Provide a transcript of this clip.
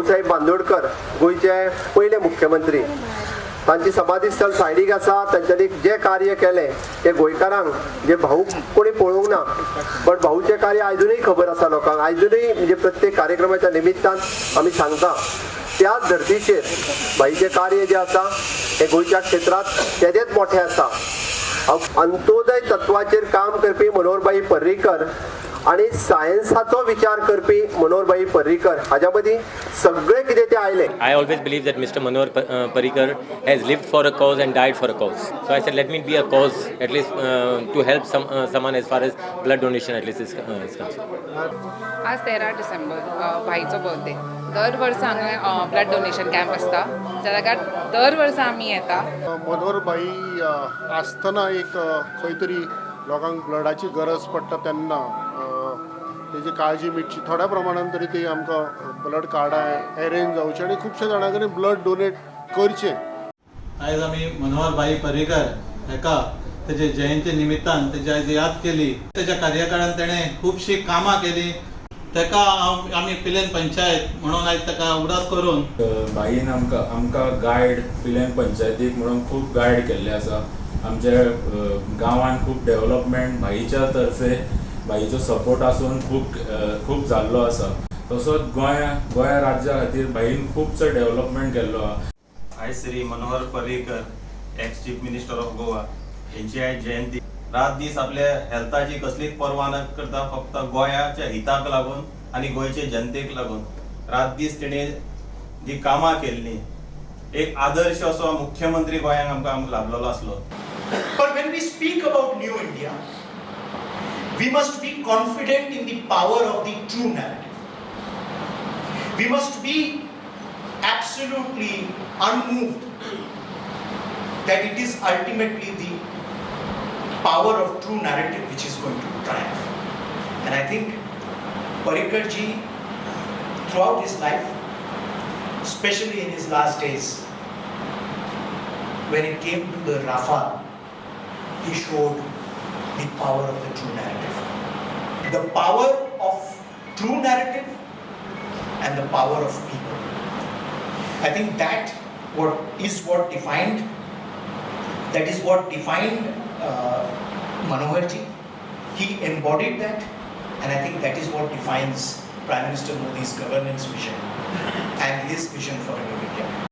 भाऊसाहेब बांदोडकर गोंयचे पयले मुख्यमंत्री तांची समाधी स्थळ सायडीक आसा. तांच्यांनी जे कार्य केलें ते गोंयकारांक जे भाऊ कोणी पळोवंक ना, बट भाऊचें कार्य आयजूनय खबर आसा लोकांक, आयजूनय म्हणजे प्रत्येक कार्यक्रमाच्या निमित्तान आमी सांगता. त्याच धर्तीचेर भाईचें कार्य जें आसा हें गोंयच्या क्षेत्रांत तेदेंच मोठें आसा. अंत्योदय तत्वाचेर काम करपी मनोहरभाई पर्रीकर आनी सायन्साचो विचार करपी मनोहरभाई पर्रीकर हाज्या मदीं सगळें कितें तें आयलें. I always believe that Mr. Manohar Parrikar has lived for a cause and died for a cause. So I said, let me be a cause, at least to help someone as far as blood donation at least is concerned. आज 13 डिसेंबर भाईचो birthday. दर वर्सा हांगा blood donation camp आसता, ज्या जाग्यार दर वर्सा आमी येता. मनोहर भाई आसतना एक खंय तरी लोकांक ब्लडाची गरज पडटा तेन्ना तेजी काळजी मिटची, थोड्या प्रमाणान तरी ती आमकां ब्लड कार्डां एरेंज जावची आनी खुबश्या जाणां कडेन ब्लड डोनेट करचें. आयज आमी मनोहर भाई पर्रीकर हेका तेजे जयंती निमित्तान तेजी आयज याद केली. तेज्या कार्यकाळान तेणें खुबशीं कामां केली. तेका हांव आमी पिलेन पंचायत म्हणून आयज तेका उगडास करून भाईन आमकां गायड पिलेन पंचायतीक म्हणून खूब गायड केल्ले आसा. आमच्या गांवान खूब डेव्हलपमेंट भाईच्या तर्फे, भाईचो सपोर्ट आसून खूब खूब जाल्लो आसा. तसोच गोंया राज्या खातीर भाईन खुबसो डेव्हलपमेंट केल्लो आहा. आयज Shri Manohar Parrikar, ex chief minister of Goa, हेंची आयज जयंती. रात दीस आपल्या हेल्थाची कसलीच पर्वा न करता फक्त गोंयाच्या हिताक लागून आनी गोंयचे जनतेक लागून रात दीस तेणें जी कामां केल्लीं, एक आदर्श असो मुख्यमंत्री गोंयांक आमकां लाभलेलो आसलो. But when we speak about New India, we must be confident in the power of the true narrative. We must be absolutely unmoved that it is ultimately the power of true narrative which is going to triumph. And I think Parrikar ji, throughout his life, especially in his last days, when it came to the Rafale, he showed the power of the true narrative. The power of true narrative and the power of people. I think that is what defined Manohar ji. He embodied that, and I think that is what defines Prime Minister Modi's governance vision and his vision for a new India.